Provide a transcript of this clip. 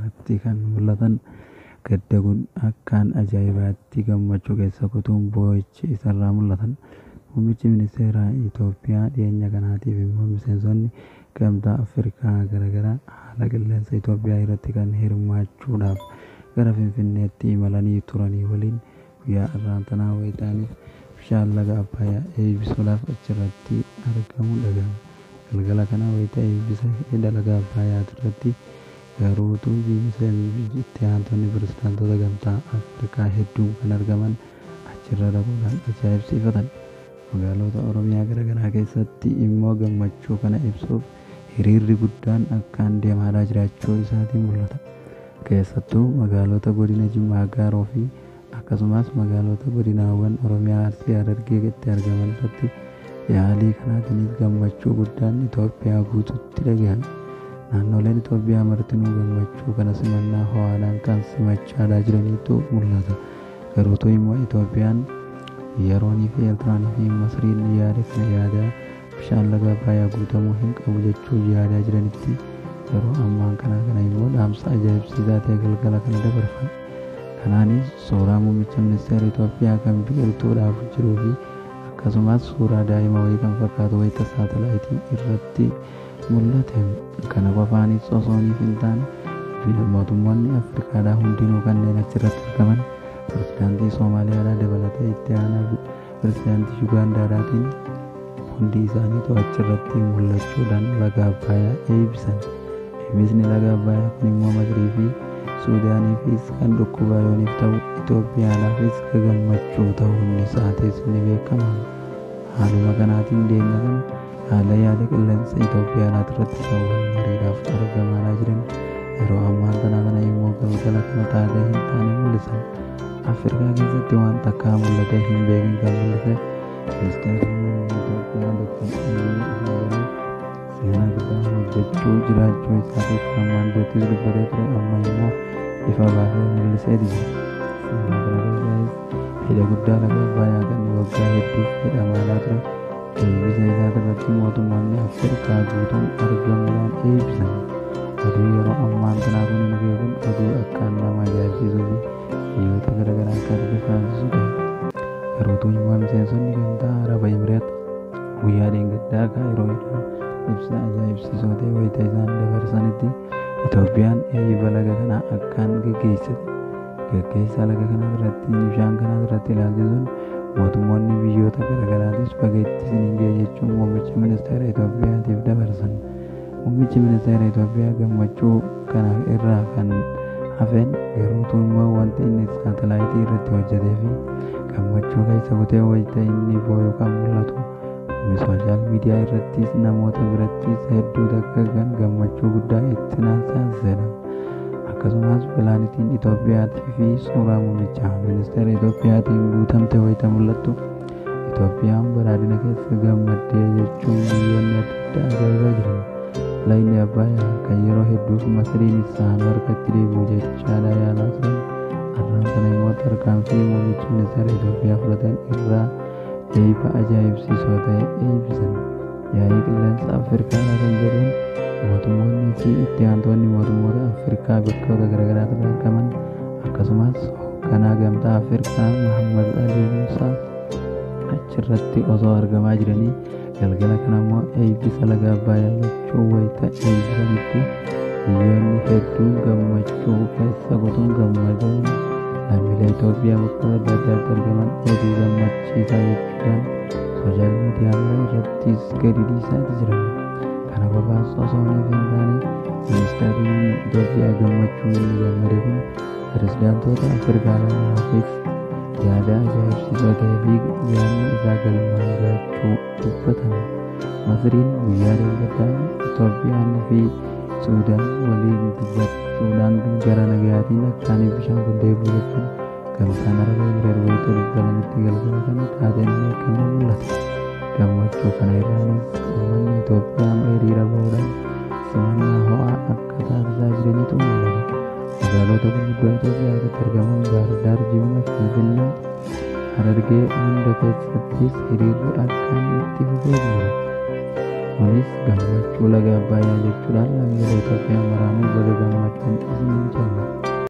irratti kan mul'atan gadda akkaan ajaa'ibaatti gammachuu keessa kutuun boo'ichi isarraa mul'atan. Muummichi ministeera Itoophiyaa dhiyeenya kanaatiif immoo miseensonni gamtaa Afrikaa garaagaraa haala qilleensa Itoophiyaa irratti kan hirmaachuudhaaf gara Finfinneetti imalanii turanii waliin guyyaa har'aan tanaa wayitaaniif bishaan laga Abbayyaa eebbisuudhaaf achirratti argamu dhagahame. Galgala kana wayita eebbisa hidha laga Abbayyaa irratti garuutu itti aantonni pirezidaantota gamtaa Afrikaa hedduun kan argaman achirra dhaquudhaan ajaa'ibsiifatan. Magaalota Oromiyaa garaagaraa keessatti immoo gammachuu kana ibsuuf hiriirri guddaan akkaan deemaa jiraachuu isaatiin mul'ata. Keessattuu magaalota godina Jimmaa Gaaroo fi akkasumas magaalota godinaawwan Oromiyaa Arsii Harargeetti argaman irratti yaalii kanaatiinis gammachuu guddaan Itoophiyaa guutuutti dhagahame. Naannoleen Itoophiyaa martinuu gammachuu kana simannaa ho'aadhaan kan simachaa jiraniitu mul'ata. Garuutu immoo Itoophiyaan yeroonii fi Eertiraanii fi Masriin yaada kana yaadaa bishaan laga Abbayyaa guutamuu hin qabu jechuun yaadaa jiranitti yeroo ammaan kana kana immoo dhaamsa ajaa'ibsiisaa ta'e galgala kana dabarfan. Kanaanis suuraa muummicha ministeera Itoophiyaa kan biqiltuudhaaf jiruu fi akkasumas suuraa daa'ima wayii kan fakkaatu wayita saatalaayitii irratti mul'ate. Kana qofaanis osoo hin taane mootummoonni Afrikaadhaa hundinuu kanneen achirratti argaman pirezidaantii Somaaliyaadhaa dabalatee itti aanaa pirezidaantii Yugaandaadhaatiin hundi isaaniitu achirratti mul'achuudhaan laga Abbayyaa eebbisan. Eebbisni laga Abbayyaa kun immoo Masrii fi Suudaaniifis kan dhukkuba yooniif ta'u Itoophiyaadhaafis gammachuu ta'uun isaatis ni beekama. Haaluma kanaatiin deemna kana haala yaada qilleensa Itoophiyaadhaa irratti ta'uun mariidhaaf argamaa jiran yeroo ammaan tana kana immoo galgala kana taatee hin taane mul'isan. Afrikaa keessatti waan takkaa mul'atee hin beekin kan mul'ise ministeerri muummee Itoophiyaa Dr. Abiy Ahmed seenaa guddaa hojjechuu jiraachuu isaatiif ammaan durattis dubbatee ture amma immoo ifa baasee mul'isee jira. Seenaa kana keessaas hidha guddaa laga Abbayyaa kan waggaa hedduuf hidhamaa ture eebbisa isaa irratti mootummoonni Afrikaa guutuun argamuudhaan eebbisan. Oduu yeroo ammaan tanaa kun hin beekun oduu akkaan nama ajaa'ibsiisuu fi biyyoota garaagaraa akka rifaansisu ta'e. Garuutuu immoo miseensonni gamtaa Araba Imireet guyyaa dheengaddaa Kaayiroo irraa ibsa ajaa'ibsiisoo ta'e wayita isaan dabarsanitti Itoophiyaan eebba laga kanaa akkaan geggeessite. Geggeessaa laga kanaa irratti bishaan kanaa irratti ilaalchisuun mootummoonni biyyoota garaagaraatis baga itti isiniin ga'e jechuun muummicha ministeera Itoophiyaatiif dabarsan. Muummichi ministeera Itoophiyaa gammachuu kana irraa kan hafeen garuutu immoo wanti inni saatalaayitii irratti hojjetee fi gammachuu keessa kutee wayita inni boo'u kan mul'atu sooshaal miidiyaa irrattis namoota birattis hedduu takka kan gammachuu guddaa itti naasaasedha. Akkasumas pilaanitiin Itoophiyaatii fi suuraa muummicha ministeera Itoophiyaatiin guutamte wayita mul'attu Itoophiyaan badhaadhina keessa gammaddee jechuun biyyoonni adda addaa ajaa'ibaa jiran. Lagni Abbayyaa kan yeroo hedduuf Masriin isaan harkatti deebi'u jechaadha yaalaa turan. Har'aan kana immoo tarkaanfii muummichi ministeera Itoophiyaa fudhatan irraa eebba ajaa'ibsiisoo ta'e eebbisan. Yaa'ii qilleensa Afrikaa kan jedhuun mootummoonni fi itti aantonni mootummoota Afrikaa bakkoota garaagaraatti argaman akkasumas hoogganaa gamtaa Afrikaa Muhammad Ali Musaa achirratti osoo argamaa jiranii galgala kana immoo eebbisa laga Abbayyaa jechuun wayita eebbisanitti biyyoonni hedduun gammachuu keessa kutuun gammaduun lammiilee Itoophiyaa bakkoota adda addaatti argaman oduu gammachiisaa jechuudhaan sooshaal miidiyaa irrattis gadi dhiisaa jiran. Kana qofaas osoo hin taane ministeerri muummee Itoophiyaa gammachuu inni gammade kun pirezidaantoota Afrikaa lamaafis yaada ajaa'ibsiisaa ta'ee fi yaadni isaa galmaan gahuu dubbatame. Masriin guyyaa dheengaddaa Itoophiyaan fi Suudaan waliin dubbachuudhaan gara nagayaatiin akkaaniif bishaan kun deebi'u jechuun gamtaan Araba Imireet wayita dubbatanitti galgala kana taateen hin eegamne mul'ata. Gammachuu kana irraanis uummanni Itoophiyaa hiriira bahuudhaan simannaa ho'aa akka taasisaa jiranitu mul'ata. Magaalota gurguddoo Itoophiyaa keessatti argaman Baahirdaar, Jimma, Finfinnee, Harargee hunda keessattis hiriirri akkaan itti fufee jira. Kunis Kunis gammachuu laga Abbayyaa jechuudhaan lammiilee Itoophiyaa maraanuu baga gammachuun isiniin jenna.